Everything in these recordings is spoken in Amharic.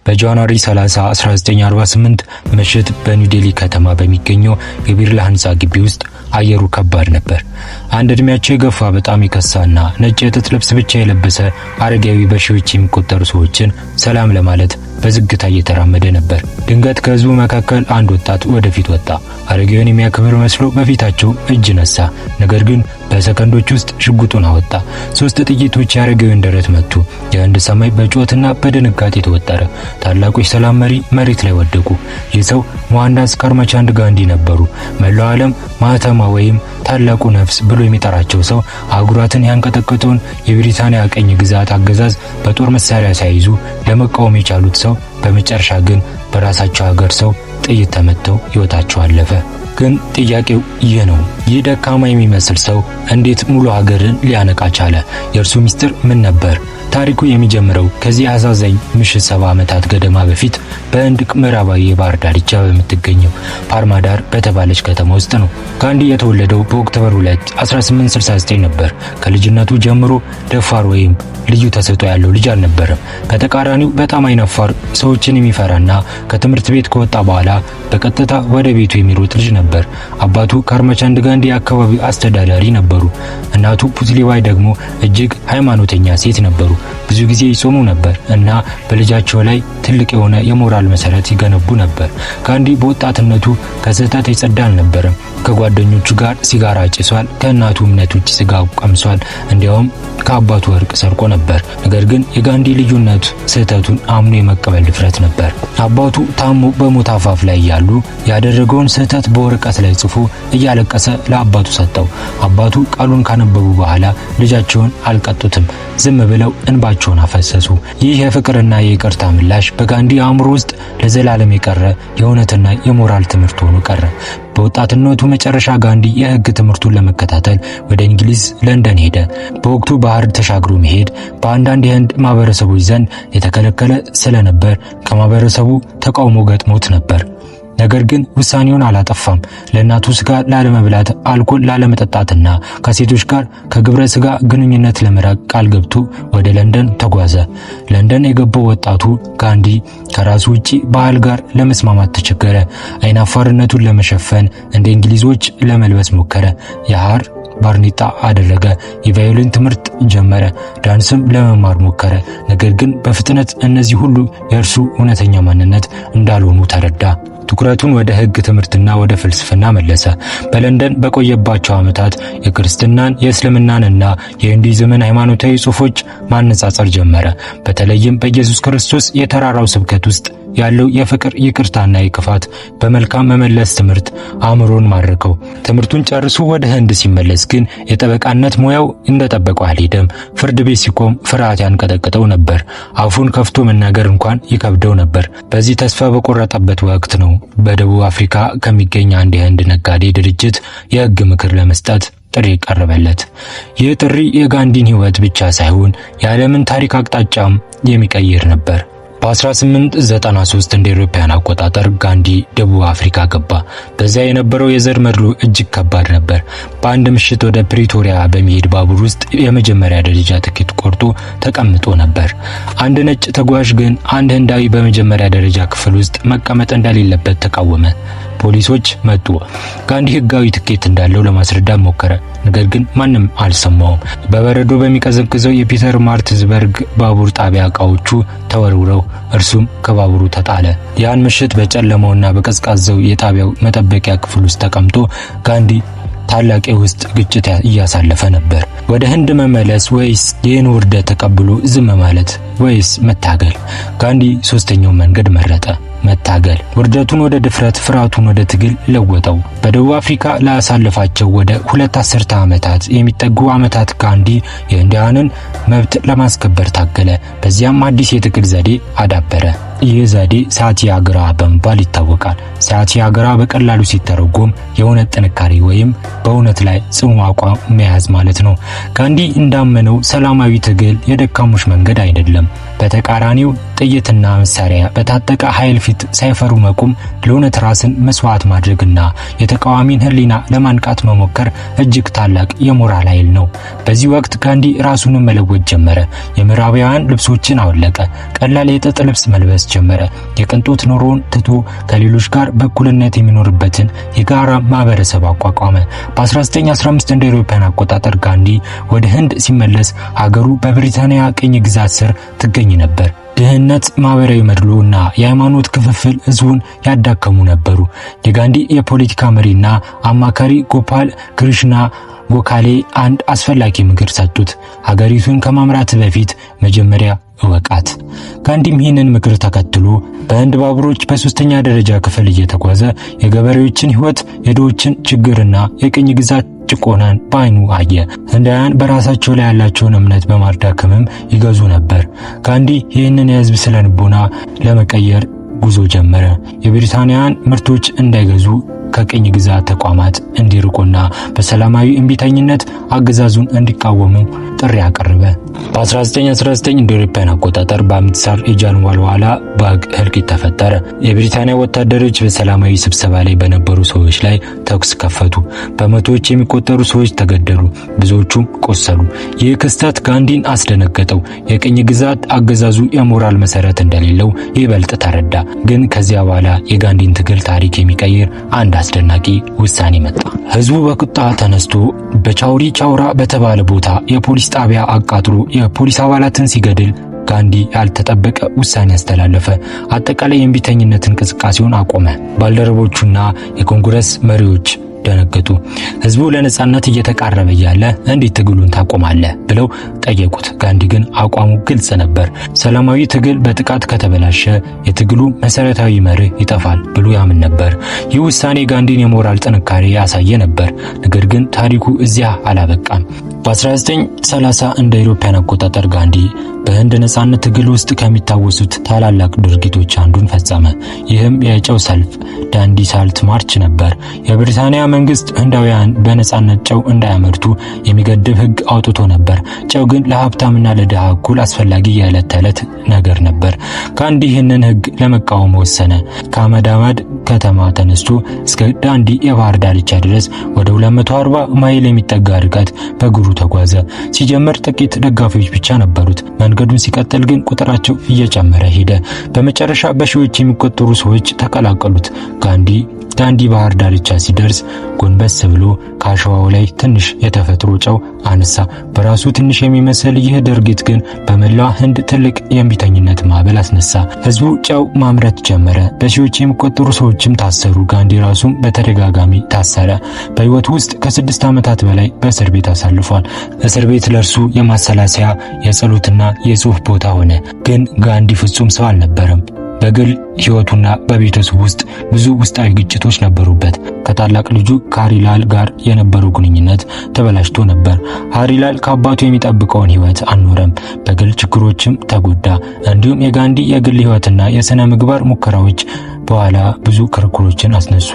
በ January 30 1948 ምሽት በኒው ከተማ በሚገኘው የቢርላ ህንፃ ግቢ ውስጥ አየሩ ከባድ ነበር። አንድ እድሜያቸው የገፋ፣ በጣም የከሳና ነጭ የጥጥ ልብስ ብቻ የለበሰ አረጋዊ በሺዎች የሚቆጠሩ ሰዎችን ሰላም ለማለት በዝግታ እየተራመደ ነበር። ድንገት ከህዝቡ መካከል አንድ ወጣት ወደፊት ወጣ። አረጋዊውን የሚያከብር መስሎ በፊታቸው እጅ ነሳ። ነገር ግን በሰከንዶች ውስጥ ሽጉጡን አወጣ። ሶስት ጥይቶች የአረጋዊውን ደረት መቱ። የህንድ ሰማይ በጩኸትና በድንጋጤ ተወጠረ። ታላቁ የሰላም መሪ መሬት ላይ ወደቁ። ይህ ሰው ሞሃንዳስ ካርማቻንድ ጋንዲ ነበሩ። መላው ዓለም ማህተማ ወይም ታላቁ ነፍስ ብሎ የሚጠራቸው ሰው አህጉራትን ያንቀጠቀጠውን የብሪታንያ ቅኝ ግዛት አገዛዝ በጦር መሳሪያ ሳይዙ ለመቃወም የቻሉት ሰው በመጨረሻ ግን በራሳቸው ሀገር ሰው ጥይት ተመተው ሕይወታቸው አለፈ። ግን ጥያቄው ይህ ነው። ይህ ደካማ የሚመስል ሰው እንዴት ሙሉ ሀገርን ሊያነቃ ቻለ? የእርሱ ሚስጥር ምን ነበር? ታሪኩ የሚጀምረው ከዚህ አሳዛኝ ምሽት 70 ዓመታት ገደማ በፊት በህንድ ምዕራባዊ የባህር ዳርቻ በምትገኘው ፖርባንዳር በተባለች ከተማ ውስጥ ነው። ጋንዲ የተወለደው በ October 2 1869 ነበር። ከልጅነቱ ጀምሮ ደፋር ወይም ልዩ ተሰጥኦ ያለው ልጅ አልነበረም። በተቃራኒው በጣም አይናፋር፣ ሰዎችን የሚፈራና ከትምህርት ቤት ከወጣ በኋላ በቀጥታ ወደ ቤቱ የሚሮጥ ልጅ ነበር። አባቱ ካርማቻንድ ጋንዲ የአካባቢው አስተዳዳሪ ነበሩ። እናቱ ፑትሊባይ ደግሞ እጅግ ሃይማኖተኛ ሴት ነበሩ። ብዙ ጊዜ ይጾሙ ነበር እና በልጃቸው ላይ ትልቅ የሆነ የሞራል መሰረት ይገነቡ ነበር። ጋንዲ በወጣትነቱ ከስህተት የጸዳ አልነበረም። ከጓደኞቹ ጋር ሲጋራ አጭሷል። ከእናቱ እምነት ውጭ ስጋ ቀምሷል። እንዲያውም ከአባቱ ወርቅ ሰርቆ ነበር። ነገር ግን የጋንዲ ልዩነቱ ስህተቱን አምኖ የመቀበል ድፍረት ነበር። አባቱ ታሞ በሞት አፋፍ ላይ እያሉ ያደረገውን ስህተት በወረቀት ላይ ጽፎ እያለቀሰ ለአባቱ ሰጠው። አባቱ ቃሉን ካነበቡ በኋላ ልጃቸውን አልቀጡትም። ዝም ብለው እንባቸውን አፈሰሱ። ይህ የፍቅርና የይቅርታ ምላሽ በጋንዲ አእምሮ ውስጥ ለዘላለም የቀረ የእውነትና የሞራል ትምህርት ሆኖ ቀረ። በወጣትነቱ መጨረሻ ጋንዲ የሕግ ትምህርቱን ለመከታተል ወደ እንግሊዝ ለንደን ሄደ። በወቅቱ ባህር ተሻግሮ መሄድ በአንዳንድ የህንድ ማህበረሰቦች ዘንድ የተከለከለ ስለነበር ከማህበረሰቡ ተቃውሞ ገጥሞት ነበር። ነገር ግን ውሳኔውን አላጠፋም። ለእናቱ ስጋ ላለመብላት፣ አልኮል ላለመጠጣትና ከሴቶች ጋር ከግብረ ስጋ ግንኙነት ለመራቅ ቃል ገብቶ ወደ ለንደን ተጓዘ። ለንደን የገባው ወጣቱ ጋንዲ ከራሱ ውጪ ባህል ጋር ለመስማማት ተቸገረ። አይናፋርነቱን ለመሸፈን እንደ እንግሊዞች ለመልበስ ሞከረ። የሐር ባርኔጣ አደረገ። የቫዮሊን ትምህርት ጀመረ። ዳንስም ለመማር ሞከረ። ነገር ግን በፍጥነት እነዚህ ሁሉ የእርሱ እውነተኛ ማንነት እንዳልሆኑ ተረዳ። ትኩረቱን ወደ ሕግ ትምህርትና ወደ ፍልስፍና መለሰ። በለንደን በቆየባቸው ዓመታት የክርስትናን፣ የእስልምናንና የሂንዱይዝምን ሃይማኖታዊ ጽሑፎች ማነጻጸር ጀመረ። በተለይም በኢየሱስ ክርስቶስ የተራራው ስብከት ውስጥ ያለው የፍቅር፣ ይቅርታና የክፋት በመልካም መመለስ ትምህርት አእምሮውን ማረከው። ትምህርቱን ጨርሶ ወደ ህንድ ሲመለስ ግን የጠበቃነት ሙያው እንደጠበቀው አልሄደም። ፍርድ ቤት ሲቆም ፍርሃት ያንቀጠቅጠው ነበር። አፉን ከፍቶ መናገር እንኳን ይከብደው ነበር። በዚህ ተስፋ በቆረጠበት ወቅት ነው በደቡብ አፍሪካ ከሚገኝ አንድ የህንድ ነጋዴ ድርጅት የህግ ምክር ለመስጠት ጥሪ ቀረበለት። ይህ ጥሪ የጋንዲን ህይወት ብቻ ሳይሆን የዓለምን ታሪክ አቅጣጫም የሚቀይር ነበር። በ1893 እንደ አውሮፓውያን አቆጣጠር ጋንዲ ደቡብ አፍሪካ ገባ። በዚያ የነበረው የዘር መድሎ እጅግ ከባድ ነበር። በአንድ ምሽት ወደ ፕሪቶሪያ በሚሄድ ባቡር ውስጥ የመጀመሪያ ደረጃ ትኬት ቆርጦ ተቀምጦ ነበር። አንድ ነጭ ተጓዥ ግን አንድ ህንዳዊ በመጀመሪያ ደረጃ ክፍል ውስጥ መቀመጥ እንደሌለበት ተቃወመ። ፖሊሶች መጡ። ጋንዲ ህጋዊ ትኬት እንዳለው ለማስረዳት ሞከረ። ነገር ግን ማንም አልሰማውም። በበረዶ በሚቀዘቅዘው የፒተር ማርትዝበርግ ባቡር ጣቢያ እቃዎቹ ተወርውረው እርሱም ከባቡሩ ተጣለ። ያን ምሽት በጨለማውና በቀዝቃዛው የጣቢያው መጠበቂያ ክፍል ውስጥ ተቀምጦ ጋንዲ ታላቅ የውስጥ ግጭት እያሳለፈ ነበር። ወደ ህንድ መመለስ ወይስ ይህን ውርደት ተቀብሎ ዝም ማለት ወይስ መታገል? ጋንዲ ሶስተኛው መንገድ መረጠ። መታገል። ውርደቱን ወደ ድፍረት፣ ፍርሃቱን ወደ ትግል ለወጠው። በደቡብ አፍሪካ ላሳለፋቸው ወደ 2 አስርተ ዓመታት የሚጠጉ ዓመታት ጋንዲ የህንዳውያንን መብት ለማስከበር ታገለ። በዚያም አዲስ የትግል ዘዴ አዳበረ። ይህ ዘዴ ሳቲያግራሃ በመባል ይታወቃል። ሳቲያግራሃ በቀላሉ ሲተረጎም የእውነት ጥንካሬ ወይም በእውነት ላይ ጽኑ አቋም መያዝ ማለት ነው። ጋንዲ እንዳመነው ሰላማዊ ትግል የደካሞች መንገድ አይደለም። በተቃራኒው ጥይትና መሳሪያ በታጠቀ ኃይል ፊት ሳይፈሩ መቆም፣ ለእውነት ራስን መስዋዕት ማድረግና የተቃዋሚን ሕሊና ለማንቃት መሞከር እጅግ ታላቅ የሞራል ኃይል ነው። በዚህ ወቅት ጋንዲ ራሱን መለወጥ ጀመረ። የምዕራባውያን ልብሶችን አወለቀ። ቀላል የጥጥ ልብስ መልበስ ጀመረ። የቅንጦት ኑሮውን ትቶ ከሌሎች ጋር በእኩልነት የሚኖርበትን የጋራ ማህበረሰብ አቋቋመ። በ1915 እንደ አውሮፓውያን አቆጣጠር ጋንዲ ወደ ህንድ ሲመለስ ሀገሩ በብሪታንያ ቅኝ ግዛት ስር ትገኝ ነበር። ድህነት፣ ማህበራዊ መድሎ እና የሃይማኖት ክፍፍል ህዝቡን ያዳከሙ ነበሩ። የጋንዲ የፖለቲካ መሪና አማካሪ ጎፓል ክሪሽና ጎካሌ አንድ አስፈላጊ ምክር ሰጡት። ሀገሪቱን ከማምራት በፊት መጀመሪያ እወቃት። ጋንዲም ይህንን ምክር ተከትሎ በህንድ ባቡሮች በሶስተኛ ደረጃ ክፍል እየተጓዘ የገበሬዎችን ህይወት፣ የድሆችን ችግርና የቅኝ ግዛት ጭቆናን በአይኑ አየ። ህንዳውያን በራሳቸው ላይ ያላቸውን እምነት በማዳከምም ይገዙ ነበር። ጋንዲ ይህንን የህዝብ ስነልቦና ለመቀየር ጉዞ ጀመረ። የብሪታንያን ምርቶች እንዳይገዙ፣ ከቅኝ ግዛት ተቋማት እንዲርቁና በሰላማዊ እምቢተኝነት አገዛዙን እንዲቃወሙ ጥሪ አቀረበ። በ1919 እንደ አውሮፓውያን አቆጣጠር በአምሪትሳር የጃሊያንዋላ ባግ እልቂት ተፈጠረ። የብሪታንያ ወታደሮች በሰላማዊ ስብሰባ ላይ በነበሩ ሰዎች ላይ ተኩስ ከፈቱ። በመቶዎች የሚቆጠሩ ሰዎች ተገደሉ፣ ብዙዎቹም ቆሰሉ። ይህ ክስተት ጋንዲን አስደነገጠው። የቅኝ ግዛት አገዛዙ የሞራል መሰረት እንደሌለው ይበልጥ ተረዳ። ግን ከዚያ በኋላ የጋንዲን ትግል ታሪክ የሚቀይር አንድ አስደናቂ ውሳኔ መጣ። ህዝቡ በቁጣ ተነስቶ በቻውሪ ቻውራ በተባለ ቦታ የፖሊስ ጣቢያ አቃጥሎ የፖሊስ አባላትን ሲገድል ጋንዲ ያልተጠበቀ ውሳኔ አስተላለፈ። አጠቃላይ የእምቢተኝነት እንቅስቃሴውን አቆመ። ባልደረቦቹና የኮንግረስ መሪዎች ደነገጡ። ህዝቡ ለነጻነት እየተቃረበ እያለ እንዴት ትግሉን ታቆማለህ ብለው ጠየቁት። ጋንዲ ግን አቋሙ ግልጽ ነበር። ሰላማዊ ትግል በጥቃት ከተበላሸ የትግሉ መሰረታዊ መርህ ይጠፋል ብሎ ያምን ነበር። ይህ ውሳኔ ጋንዲን የሞራል ጥንካሬ ያሳየ ነበር። ነገር ግን ታሪኩ እዚያ አላበቃም። በ1930 እንደ አውሮፓውያን አቆጣጠር ጋንዲ በህንድ ነጻነት ትግል ውስጥ ከሚታወሱት ታላላቅ ድርጊቶች አንዱን ፈጸመ። ይህም የጨው ሰልፍ ዳንዲ Salt March ነበር። የብሪታንያ መንግስት ህንዳውያን በነጻነት ጨው እንዳያመርቱ የሚገድብ ህግ አውጥቶ ነበር። ጨው ግን ለሀብታምና ለድሃ እኩል አስፈላጊ የዕለት ተዕለት ነገር ነበር። ጋንዲ ይህንን ህግ ለመቃወም ወሰነ። ከአህመዳባድ ከተማ ተነስቶ እስከ ዳንዲ የባህር ዳርቻ ድረስ ወደ 240 ማይል የሚጠጋ ርቀት በእግሩ ተጓዘ። ሲጀምር ጥቂት ደጋፊዎች ብቻ ነበሩት። መንገዱን ሲቀጥል ግን ቁጥራቸው እየጨመረ ሄደ። በመጨረሻ በሺዎች የሚቆጠሩ ሰዎች ተቀላቀሉት። ጋንዲ ዳንዲ ባህር ዳርቻ ሲደርስ ጎንበስ ብሎ ከአሸዋው ላይ ትንሽ የተፈጥሮ ጨው አነሳ። በራሱ ትንሽ የሚመስል ይህ ድርጊት ግን በመላው ህንድ ትልቅ የእምቢተኝነት ማዕበል አስነሳ። ህዝቡ ጨው ማምረት ጀመረ። በሺዎች የሚቆጠሩ ሰዎችም ታሰሩ። ጋንዲ ራሱም በተደጋጋሚ ታሰረ። በህይወቱ ውስጥ ከ6 ዓመታት በላይ በእስር ቤት አሳልፏል። እስር ቤት ለእርሱ የማሰላሰያ፣ የጸሎትና የጽሑፍ ቦታ ሆነ። ግን ጋንዲ ፍጹም ሰው አልነበረም። በግል ሕይወቱና በቤተሰቡ ውስጥ ብዙ ውስጣዊ ግጭቶች ነበሩበት። ከታላቅ ልጁ ከሃሪላል ጋር የነበረው ግንኙነት ተበላሽቶ ነበር። ሃሪላል ከአባቱ የሚጠብቀውን ሕይወት አልኖረም። በግል ችግሮችም ተጎዳ። እንዲሁም የጋንዲ የግል ሕይወትና የሥነ ምግባር ሙከራዎች በኋላ ብዙ ክርክሮችን አስነሱ።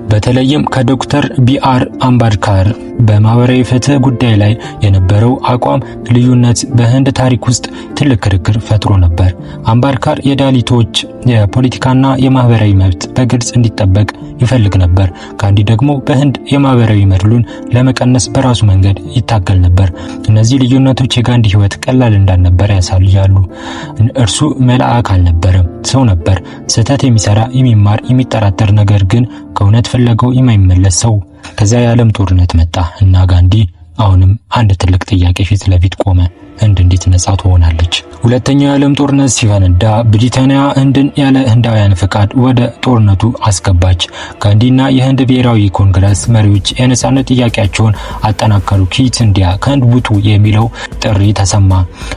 በተለይም ከዶክተር ቢአር አምባድካር በማህበራዊ ፍትህ ጉዳይ ላይ የነበረው አቋም ልዩነት በህንድ ታሪክ ውስጥ ትልቅ ክርክር ፈጥሮ ነበር። አምባድካር የዳሊቶች የፖለቲካና የማህበራዊ መብት በግልጽ እንዲጠበቅ ይፈልግ ነበር። ጋንዲ ደግሞ በህንድ የማህበራዊ መድሎን ለመቀነስ በራሱ መንገድ ይታገል ነበር። እነዚህ ልዩነቶች የጋንዲ ህይወት ቀላል እንዳልነበር ያሳያሉ። እርሱ መልአክ አልነበረም፣ ሰው ነበር። ስህተት የሚሰራ፣ የሚማር፣ የሚጠራጠር ነገር ግን ከእውነት ፍለጋው የማይመለስ ሰው። ከዚያ የዓለም ጦርነት መጣ እና ጋንዲ አሁንም አንድ ትልቅ ጥያቄ ፊት ለፊት ቆመ። ህንድ እንዴት ነጻ ትሆናለች? ሁለተኛው የዓለም ጦርነት ሲፈነዳ ብሪታንያ ህንድን ያለ ህንዳውያን ፍቃድ ወደ ጦርነቱ አስገባች። ጋንዲና የህንድ ብሔራዊ ኮንግረስ መሪዎች የነጻነት ጥያቄያቸውን አጠናከሩ። Quit India፣ ከህንድ ውጡ የሚለው ጥሪ ተሰማ።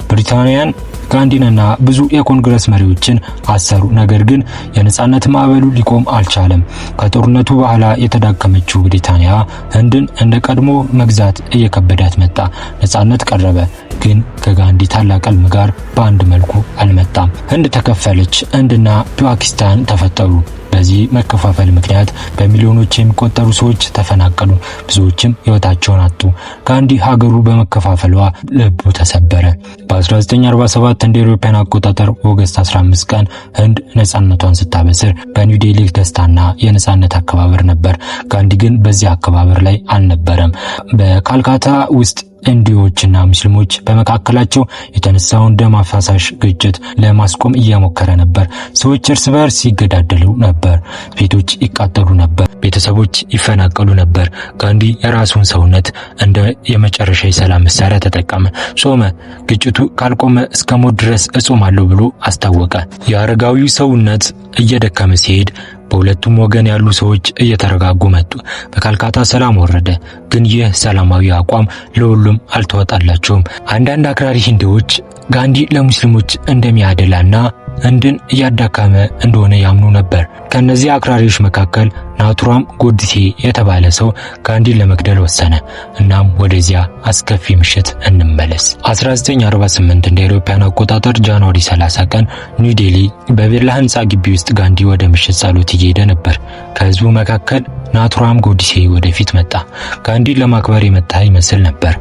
ብሪታንያን ጋንዲንና ብዙ የኮንግረስ መሪዎችን አሰሩ። ነገር ግን የነጻነት ማዕበሉ ሊቆም አልቻለም። ከጦርነቱ በኋላ የተዳከመችው ብሪታንያ ህንድን እንደ ቀድሞ መግዛት እየከበዳት መጣ። ነጻነት ቀረበ፣ ግን ከጋንዲ ታላቅ ህልም ጋር በአንድ መልኩ አልመጣም። ህንድ ተከፈለች። ህንድና ፓኪስታን ተፈጠሩ። በዚህ መከፋፈል ምክንያት በሚሊዮኖች የሚቆጠሩ ሰዎች ተፈናቀሉ፣ ብዙዎችም ሕይወታቸውን አጡ። ጋንዲ ሀገሩ በመከፋፈሏ ልቡ ተሰበረ። በ1947 እንደ አውሮፓውያን አቆጣጠር August 15 ቀን ህንድ ነጻነቷን ስታበስር በኒው ዴሊ ደስታና የነጻነት አከባበር ነበር። ጋንዲ ግን በዚህ አከባበር ላይ አልነበረም። በካልካታ ውስጥ ሂንዱዎችና ሙስሊሞች በመካከላቸው የተነሳውን ደም አፋሳሽ ግጭት ለማስቆም እየሞከረ ነበር። ሰዎች እርስ በርስ ይገዳደሉ ነበር። ቤቶች ይቃጠሉ ነበር። ቤተሰቦች ይፈናቀሉ ነበር። ጋንዲ የራሱን ሰውነት እንደ የመጨረሻ የሰላም መሳሪያ ተጠቀመ። ጾመ። ግጭቱ ካልቆመ እስከ ሞት ድረስ እጾማለሁ ብሎ አስታወቀ። የአረጋዊው ሰውነት እየደከመ ሲሄድ በሁለቱም ወገን ያሉ ሰዎች እየተረጋጉ መጡ። በካልካታ ሰላም ወረደ። ግን ይህ ሰላማዊ አቋም ለሁሉም አልተዋጣላቸውም። አንዳንድ አክራሪ ሂንዱዎች ጋንዲ ለሙስሊሞች እንደሚያደላና ህንድን እያዳከመ እንደሆነ ያምኑ ነበር። ከነዚህ አክራሪዎች መካከል ናቱራም ጎድሴ የተባለ ሰው ጋንዲን ለመግደል ወሰነ። እናም ወደዚያ አስከፊ ምሽት እንመለስ። 1948 እንደ አውሮፓውያን አቆጣጠር January 30 ቀን ኒው ዴሊ በቢርላ ህንፃ ግቢ ውስጥ ጋንዲ ወደ ምሽት ጸሎት እየሄደ ነበር። ከህዝቡ መካከል ናቱራም ጎድሴ ወደፊት መጣ። ጋንዲን ለማክበር የመጣ ይመስል ነበር።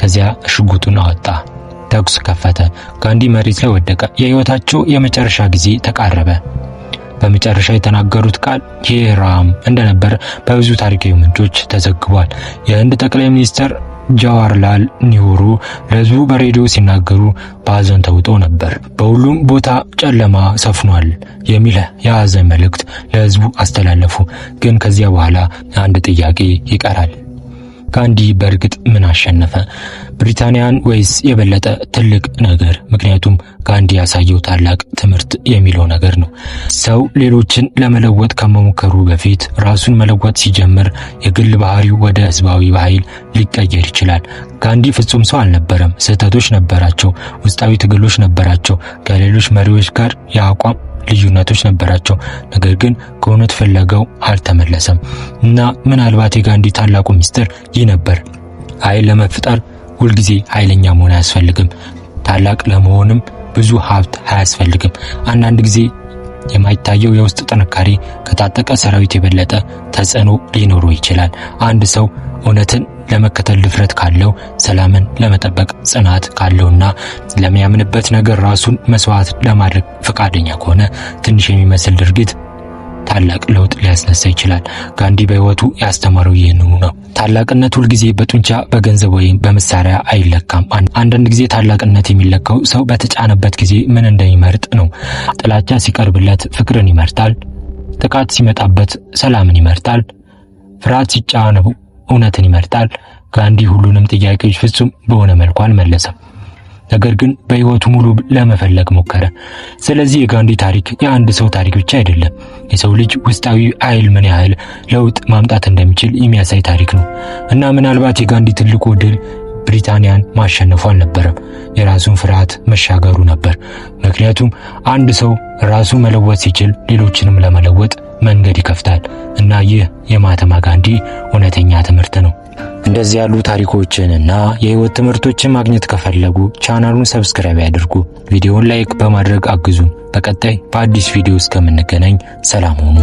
ከዚያ ሽጉጡን አወጣ። ተኩስ ከፈተ። ጋንዲ መሬት ላይ ወደቀ። የህይወታቸው የመጨረሻ ጊዜ ተቃረበ። በመጨረሻ የተናገሩት ቃል ሄ ራም እንደነበር በብዙ ታሪካዊ ምንጮች ተዘግቧል። የህንድ ጠቅላይ ሚኒስትር ጃዋሃርላል ኔህሩ ለህዝቡ በሬዲዮ ሲናገሩ በሀዘን ተውጠው ነበር። በሁሉም ቦታ ጨለማ ሰፍኗል የሚል የሀዘን መልእክት ለህዝቡ አስተላለፉ። ግን ከዚያ በኋላ አንድ ጥያቄ ይቀራል። ጋንዲ በእርግጥ ምን አሸነፈ? ብሪታንያን ወይስ የበለጠ ትልቅ ነገር? ምክንያቱም ጋንዲ ያሳየው ታላቅ ትምህርት የሚለው ነገር ነው። ሰው ሌሎችን ለመለወጥ ከመሞከሩ በፊት ራሱን መለወጥ ሲጀምር የግል ባህሪው ወደ ህዝባዊ ኃይል ሊቀየር ይችላል። ጋንዲ ፍጹም ሰው አልነበረም። ስህተቶች ነበራቸው፣ ውስጣዊ ትግሎች ነበራቸው፣ ከሌሎች መሪዎች ጋር የአቋም ልዩነቶች ነበራቸው። ነገር ግን ከእውነት ፍለጋው አልተመለሰም እና ምናልባት የጋንዲ ታላቁ ሚስጥር ይህ ነበር። ኃይል ለመፍጠር ሁልጊዜ ኃይለኛ መሆን አያስፈልግም። ታላቅ ለመሆንም ብዙ ሀብት አያስፈልግም። አንዳንድ ጊዜ የማይታየው የውስጥ ጥንካሬ ከታጠቀ ሰራዊት የበለጠ ተጽዕኖ ሊኖረው ይችላል። አንድ ሰው እውነትን ለመከተል ድፍረት ካለው፣ ሰላምን ለመጠበቅ ጽናት ካለውና ለሚያምንበት ነገር ራሱን መስዋዕት ለማድረግ ፈቃደኛ ከሆነ ትንሽ የሚመስል ድርጊት ታላቅ ለውጥ ሊያስነሳ ይችላል። ጋንዲ በሕይወቱ ያስተማረው ይህንኑ ነው። ታላቅነት ሁልጊዜ በጡንቻ፣ በገንዘብ ወይም በመሳሪያ አይለካም። አንዳንድ ጊዜ ታላቅነት የሚለካው ሰው በተጫነበት ጊዜ ምን እንደሚመርጥ ነው። ጥላቻ ሲቀርብለት ፍቅርን ይመርጣል። ጥቃት ሲመጣበት ሰላምን ይመርጣል። ፍርሃት ሲጫነው እውነትን ይመርጣል። ጋንዲ ሁሉንም ጥያቄዎች ፍጹም በሆነ መልኩ አልመለሰም። ነገር ግን በሕይወቱ ሙሉ ለመፈለግ ሞከረ። ስለዚህ የጋንዲ ታሪክ የአንድ ሰው ታሪክ ብቻ አይደለም። የሰው ልጅ ውስጣዊ ኃይል ምን ያህል ለውጥ ማምጣት እንደሚችል የሚያሳይ ታሪክ ነው እና ምናልባት የጋንዲ ትልቁ ድል ብሪታንያን ማሸነፉ አልነበረም፣ የራሱን ፍርሃት መሻገሩ ነበር። ምክንያቱም አንድ ሰው ራሱ መለወጥ ሲችል ሌሎችንም ለመለወጥ መንገድ ይከፍታል እና ይህ የማህተማ ጋንዲ እውነተኛ ትምህርት ነው። እንደዚህ ያሉ ታሪኮችንና የህይወት ትምህርቶችን ማግኘት ከፈለጉ ቻናሉን subscribe ያድርጉ። ቪዲዮውን like በማድረግ አግዙን። በቀጣይ በአዲስ ቪዲዮ እስከምንገናኝ ሰላም ሁኑ።